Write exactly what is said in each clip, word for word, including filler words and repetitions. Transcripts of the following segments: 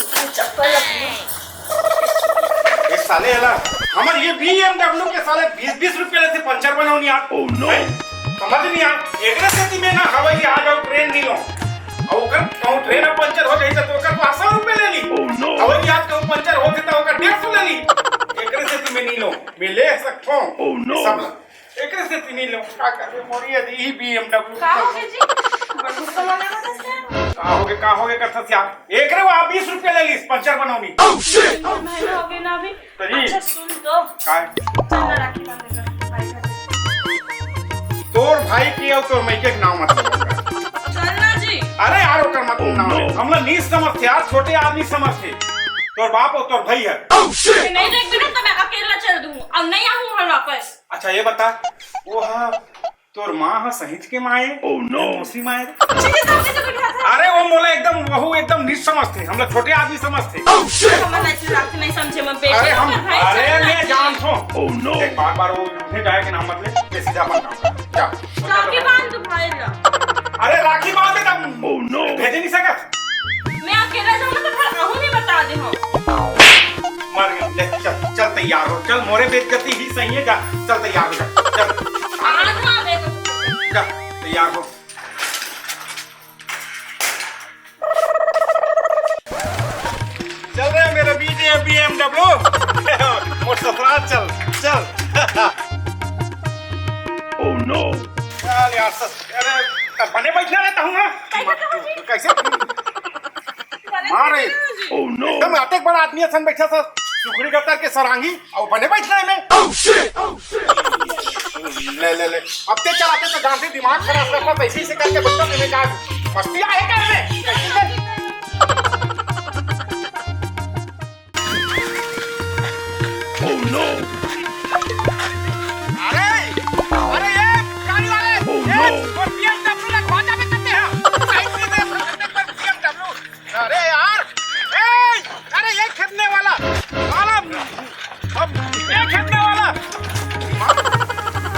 चप्पल रख लो। ए साले, एला हमर ये बीएमडब्ल्यू के साले बीस बीस रुपया लेथे पंचर बनौनी यार। Oh no! हैं? समझ नहीं यार, एकरे सेती मैं ना हवाई जहाज अउ ट्रेन नहीं लो। अउ ओकर कहूँ ट्रेन अब पंचर हो जाई त ओकर पाँच सौ रुपया ले ली। Oh no! हवाई जहाज कहूँ पंचर हो जाई त ओकर डेढ़ सौ ले ली। एकरे सेती मैं नहीं लो, मैं ले सकथो। Oh no! सब ला। एकरे सेती नहीं लो, का करबे, मोरी यदि ही बीएमडब्ल्यू। का हो गे जी? बड़ गुस्सा वाले हो दस यार। का हो गे, का हो गे कथस यार? एकरे वहाँ बीस रुपया ले लीस, पंचर बनौनी। Oh shit! महंगा हो गे ना अभी। तरी। अच्छा सुन तो। काय? चल ना राखी बांधे बर, भाई घर। तोर भाई के अउ तोर मइके के नाम मत ले। चल ना जी। अरे यार, ओकर मत नाम ले। हमला नीच समझथे यार, छोटे आदमी समझथे। तोर बाप अउ तोर भाई हे। Oh shit! नहीं देखबे ना तो मैं अकेला चल दूँ, अब नहीं आऊँ घर वापस। अच्छा ये बता, वो हा तोर माँ ह सहिंच के माँ ए? Oh no! मौसी माँ ए? सीधे सामने से बैठा था। अरे वो मोला एकदम, वहू एकदम नीच समझथे, हमला छोटे आदमी समझथे। Oh shit! हमर लाइफ में राखी नहीं समझे, मैं बेटी अरे हूँ, हम, पर भाई अरे समझना मैं चाहिए। जानथो। Oh no! देख बार बार वो उठे जाए के नाम मत ले, ये सीधा अपन काम कर। जा। राखी बांध दो भाई ला। अरे राखी बांध दे तब। Oh no! भेजे नहीं सकत। मैं अकेला जाऊँ ना तो फिर अहू नहीं बता दे हो। मर गया। ले, चल, चल तैयार हो, चल, मोरे बेइज्जती ही सही है, जा, चल तैयार हो जा, चल। आज ना आवे तो। जा, तैयार हो। चल रे मेरे बीजे बीएमडब्ल्यू। मोर ससुराल चल, चल। Oh no! चल यार, सस-, अरे, बने बैठना रहता हूँ ना। कैसे? कैसे? मारे। Oh no! एकदम अतेक बड़ा आदमी असन बैठा था, सुखड़ी गतर के सरांगी, अउ बने बैठना है मैं। Oh shit! ले, ले, ले। अब ते चलाते तो जानते दिमाग खराब करता, तो ऐसे, ऐसे करके बैठता, मैंने कहा, मस्ती आए क्या हमें? कैसे ले? Oh no! अरे, अरे ये गाड़ी वाले, Oh ये no! वो बीएमडब्ल्यू लगवा जावे करते हैं। साइड में दे, बीएमडब्ल्यू। अरे यार, ए, अरे ये खेदने वाला, साला, अब ये खेदने वाला।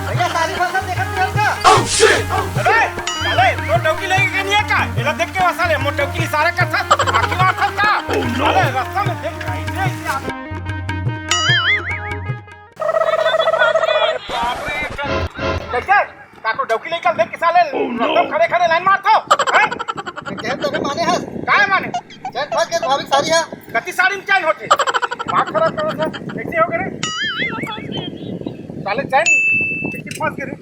भैया, सारी फसल देखत नहीं हन का? Oh shit! अरे, साले, तो डौकी लेके के नहीं है का? एला देख के वसा ले, मोर डौकी इशारा कर था, आखिर बात था का? Oh no! अरे, रास्ता में देख, कैसे, कैसे आप-, अरे बाप रे, कैसे? का तो डौकी लइका देख के साले Oh no! रस्ता म खड़े खड़े लाइन मारथो, हैं? चैन तभी माने हस। काय माने? चैन फंस गे भाभी साड़ी हा। कति साड़ी म चैन होथे? दिमाग खराब करत हस। कैसे हो गे रे? साले चैन कैसे फंस गे रे?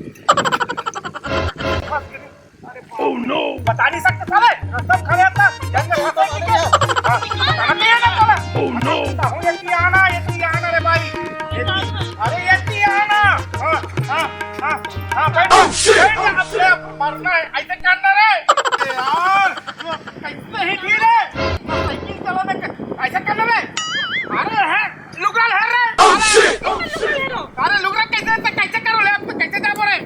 फंस गे रे। अरे बाप रे। Oh no! बता नहीं सकते साले। रस्ता म खड़े हस। चैन में फंसे कि क्या? हाँ, बताना चाहिए ना साला। Oh no! कहूँ ये किया आना, ये किया आना रे भाई। ये किया, अरे ये किया आना। हाँ, हाँ, हाँ, हाँ, बैठ जा, Oh shit! बैठ जा, अपने आप मरना है, ऐसे करना रे। अरे यार, ये कैसे ही गिरे? ना साइकिल चलाना क-, ऐसे करना रे। अरे है, लुगरा है रे। Oh shit! अरे लुगरा कैसे, कैसे करो ले, अब तो कैसे जाबो रे?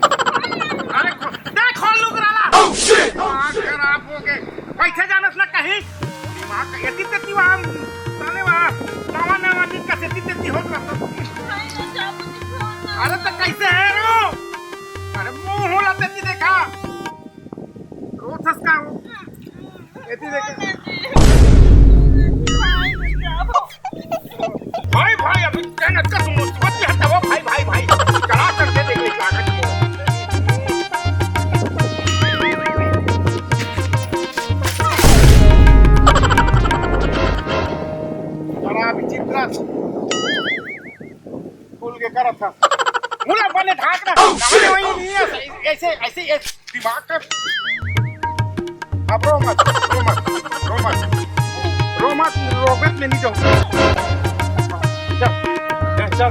अरे खो-, दे खोल लुगरा ला। Oh shit! दिमाग खराब हो गए। कैसे जानस ना कहीं? दिमाग का एती तेती वहाँ, साले वहाँ, नवा नवा दिन का सेती तेती होत रहता। अरे तो कैसे है रो? अरे मुंह होला तेती देखा। रोथस का हो? एती देखा। भाई, भाई, अभी तेन अतका मुसीबत में हटवा, भाई, भाई, भाई। चला करके देख ले, लागत को। बड़ा विचित्र। खुल के करत था। मुला बने ढाक ना। Oh, shit! वही नहीं है, ऐसे, ऐसे, ऐसे। दिमाग का। अब रो मत, रो मत, रो मत। रो मत, रो मत, मैं नहीं जाऊँ। चल, चल, चल।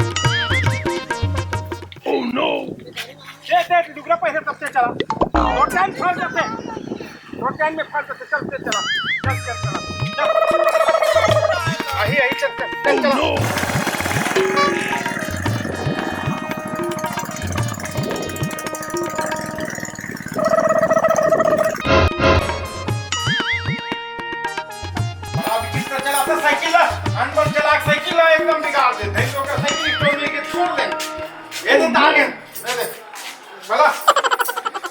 Oh no! दे, दे, लुगरा पहले तब से चला। और टाइम फंस जाते। और टाइम में फंस जाते, चल, चल, चला। चल, चल, चला। चल। आही, आही, चल, चल, चल, Oh चला। no! अब किस तरह चलाता साइकिल ला? अनपढ़ चला के साइकिल ला एकदम बिगाड़ देते हैं। तो का साइकिल स्टोर लेके छोड़ दे। ये तो तार गए। दे दे। बोला।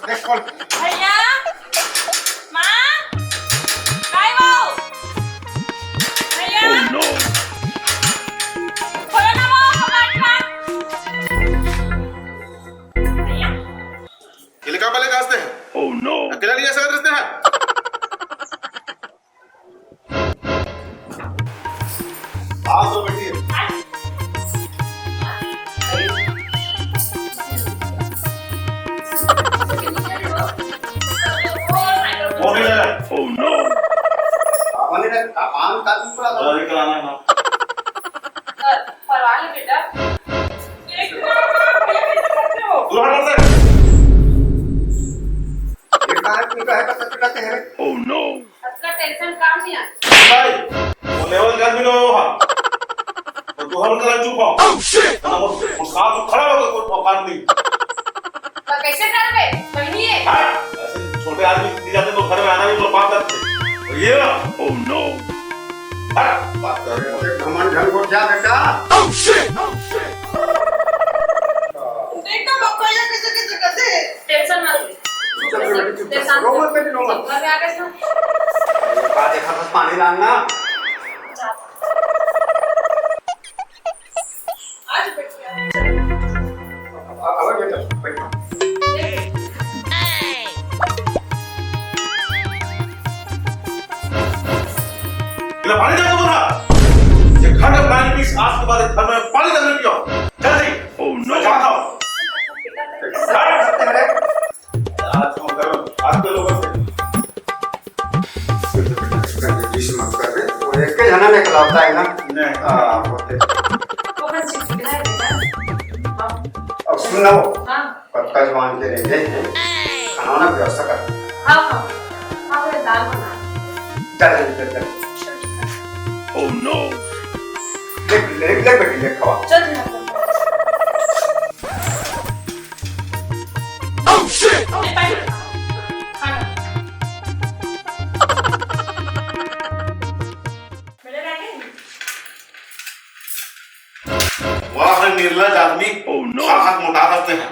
देख खोल। भैया, माँ, काय वो? भैया। हाँ, तो बैठिए। वो भी ले ले। Oh no! पापा ने कहा, पापा ने कहा, पूरा अरे, कराना है ना। परवाह नहीं बेटा। एक बार भैया कैसे करते हो? तू हट से। ये कहाँ है? तू कहाँ है? बस करते हैं। Oh no! इसका टेंशन काम नहीं आता। भाई, वो लेवल का भी लो वहाँ। तो तू हर तरह चुप हो। Oh shit! ना वो, वो साथ खड़ा हो, कोई औकात नहीं। तो कैसे करबे? बहनी है। हाँ, ऐसे छोटे आदमी नहीं जाते तो घर में आना भी तो पाप लगते। और ये ना। Oh no! हाँ, बात कर रहे हो। घमंड ढंग को क्या बेटा? Oh shit! Oh shit! एकदम अब भैया कैसे, कैसे, कैसे? टेंशन मत ले। चुप, चुप, चुप, चुप, चुप। टेंशन रो मत, बेटी, रो मत। घर में आ गए ना। अरे, बात देखा था, पानी लाना। जा। आज बैठ गया। अब, अब बेटा, बैठो। इला पानी दे दो ना। ये घर का पानी पी, आज के बाद इस घर में पानी तक नहीं पियो। जल्दी। Oh no! मैं जाता हूँ। आज हम करो, आज के लोगों से। इसे मत कर दे। वो एक के जना में खिलाता है ना। नहीं। हाँ, वो थे। वो बस चिपकना है बेटा। हाँ। अब सुन ना वो। हाँ। पक्का जवान के रहते हैं। खाना वाना व्यवस्था कर। हाँ, हाँ। हाँ, मैं दाल बना। चल, चल, चल, चल। Oh no! देख, देख, देख बेटी, देख खावा। चल, चल, चल। Oh shit! ले, पानी। खाना। मेरे बैग है? वाह, निर्लज आदमी। Oh no! खा खा के मोटा करते हैं,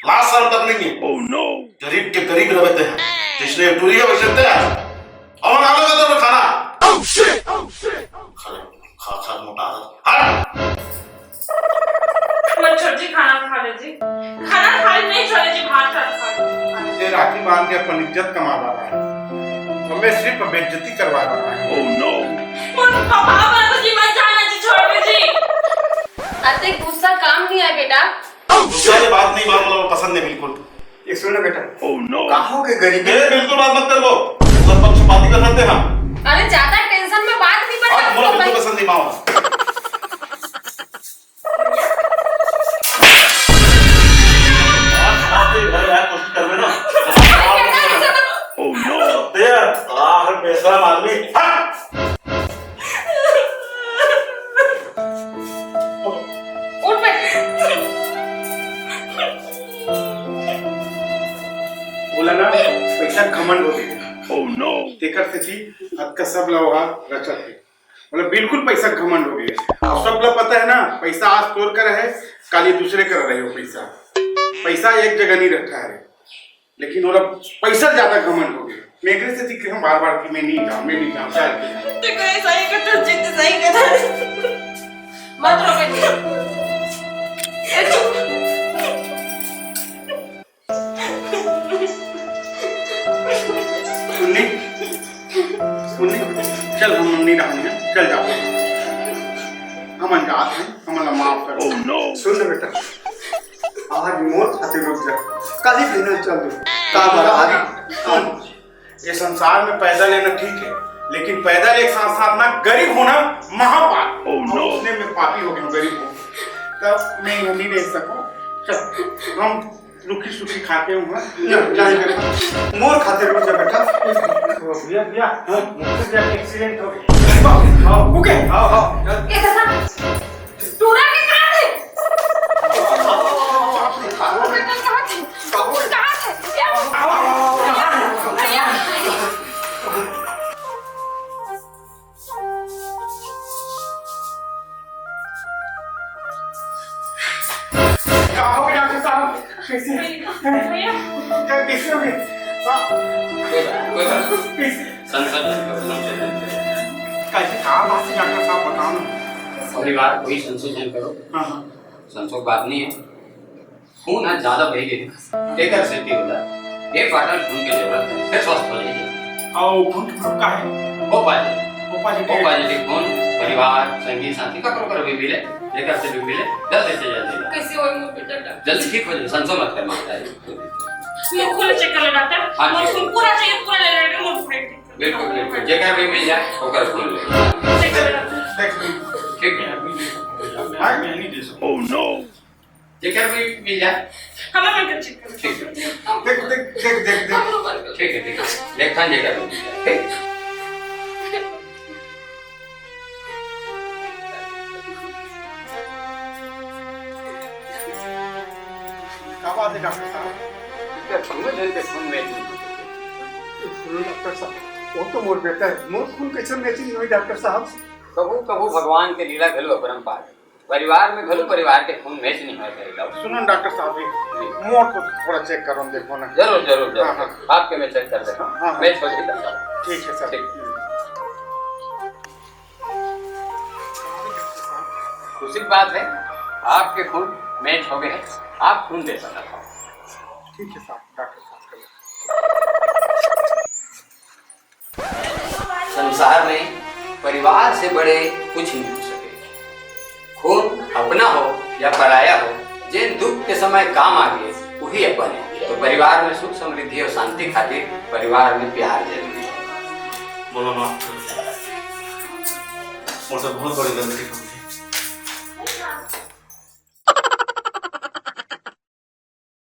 लाज शर्म तक नहीं है। Oh no! गरीब के गरीब रहते हैं, जिसने टूरी है वैसे रहते हैं। और आलू का तो खाना। Oh shit! Oh shit! खा खा के मोटा करते हैं। हट! मच्छर जी, खाना खा ले जी। खाना खा ले, नहीं छोड़े जी, भात खा ले। ये राखी बांध के अपन इज्जत कमावा रहा है, हमें सिर्फ बेइज्जती करवा रहा है। Oh no! मोर पापा, पापा जी, मत जाना जी, छोड़ दे जी। अते गुस्सा काम नहीं आए बेटा। गुस्सा के बात नहीं, बात मतलब पसंद नहीं बिल्कुल। ये सुन ना बेटा। Oh no! कहो के गरीबी। ए, बिल्कुल बात मत कर वो। सब पक्षपाती कर सकते हैं। अरे ज्यादा टेंशन में बात नहीं और करना मोला बिल्कुल भाई। पसंद नहीं मावा। कोशिश करबे ना। Oh no! तेरा आखिर बेशरम आदमी। हट! उठ बेटा। बोला ना, पैसा घमंड हो गया। Oh no! तेकर सेती अतका सब ला ओहा रचत हे। मतलब बिल्कुल पैसा घमंड हो गया। अब सब ला पता है ना, पैसा आज तोर करा है, काली दूसरे करा रहे हो पैसा। पैसा एक जगह नहीं रखा है, लेकिन ओला पैसा ज्यादा घमंड हो गया। मैं एकरे सेती कहे हूँ बार बार कि मैं नहीं जाऊँ, मैं नहीं जाऊँ, शायद नहीं जाऊँ। देखो, ऐसा ही करता, जिद सही करता। मत रो बेटा। सुननी, सुननी, चल हम नहीं रहने हैं, चल जाओ। हम अनजात हैं, हम माफ कर। Oh no! सुन ना बेटा, आज मोर खातिर रुक जा, काली बिना चल दो। का बात आज? सुन, ये संसार में पैदा लेना ठीक है, लेकिन पैदा लेके साथ साथ ना गरीब होना महापाप। Oh no! और उसने मैं पापी हो गया हूँ, गरीब हूँ, तब मैं यहाँ नहीं रह सकूँ। चल, हम रुखी सुखी खाते हूँ, हाँ? नहीं, नहीं बेटा, मोर खातिर रुक जा बेटा। भैया, भैया, हाँ? मुझसे जाके एक्सीडेंट हो गया। अरे बाप रे, हाँ। ओके, हाँ, हाँ। ये दादा, टूरा के कहाँ थे? टूरा के कहाँ थे? कहाँ थे? क्या? भैया। का हो गया डॉक्टर साहब? कैसे? भैया। क्या, कैसे हो गए? हाँ। कैसे? संसर्ग नहीं करो, संसर्ग नहीं करो। कैसे, का बात है डॉक्टर साहब, बताओ ना। परिवार कोई संसर्ग नहीं करो। हाँ, हाँ। संसर्ग बात नहीं है। खून ह ज्यादा बही गे, तेकर सेती ओला एक bottle खून के जरूरत हे, फिर स्वस्थ हो जाही। अउ खून के group का हे? O positive। O positive। O positive खून बही परिवार, संगी साथी, ककरो ककरो भी मिले, जेकर से भी मिले, जल्दी से जल्दी ला। कैसे होए मोर बेटा डॉक्टर? जल्दी ठीक हो जाए, संसो मत कर माता जी। मोर खून चेक कर ले डॉक्टर। हाँ, मोर ठीक। खून पूरा चाहिए, पूरा ले ले, मोर खून एक बिल्कुल, बिल्कुल। जेकर भी मिल जाए, ओकर खून ले। चेक कर ले डॉक्टर। ठीक है। हाँ? जेकर भी मिल जाए। हमर मन के चेक कर। ठीक है। देख, देख, देख, देख, देख। ठीक है, ठीक है। देखथन जेकर भी मिल जाए। ठीक? का बात है डॉक्टर साहब? इनका समझ है कि खून में सुनो डॉक्टर साहब, वो तो मोर बेटा है, मोर खून कैसे मैचिंग नहीं हुई डॉक्टर साहब? कभू कभू भगवान के लीला घलो अपरंपार है। परिवार में घलो परिवार के खून मैच नहीं होय करेला। सुनो डॉक्टर साहब जी, जी। मोर को थोड़ा चेक करो, देखो ना। जरूर, जरूर, जरूर। हाँ, हाँ। आपके मैं चेक कर देता हूँ। हाँ, हाँ। मैच हो जाएगा सब। ठीक है सर। ठीक। खुशी की बात है, आपके खून मैच हो गए हैं, आप खून दे सकते हो। ठीक है साहब, डॉक्टर साहब। संसार में परिवार से बड़े कुछ नहीं हो सके। खून अपना हो या पराया हो, जेन दुख के समय काम आगे, वही अपन है। तो परिवार में सुख समृद्धि और शांति खातिर परिवार में प्यार जरूरी है। मोला माफ कर दे। मोर से बहुत बड़ी गलती हो गई।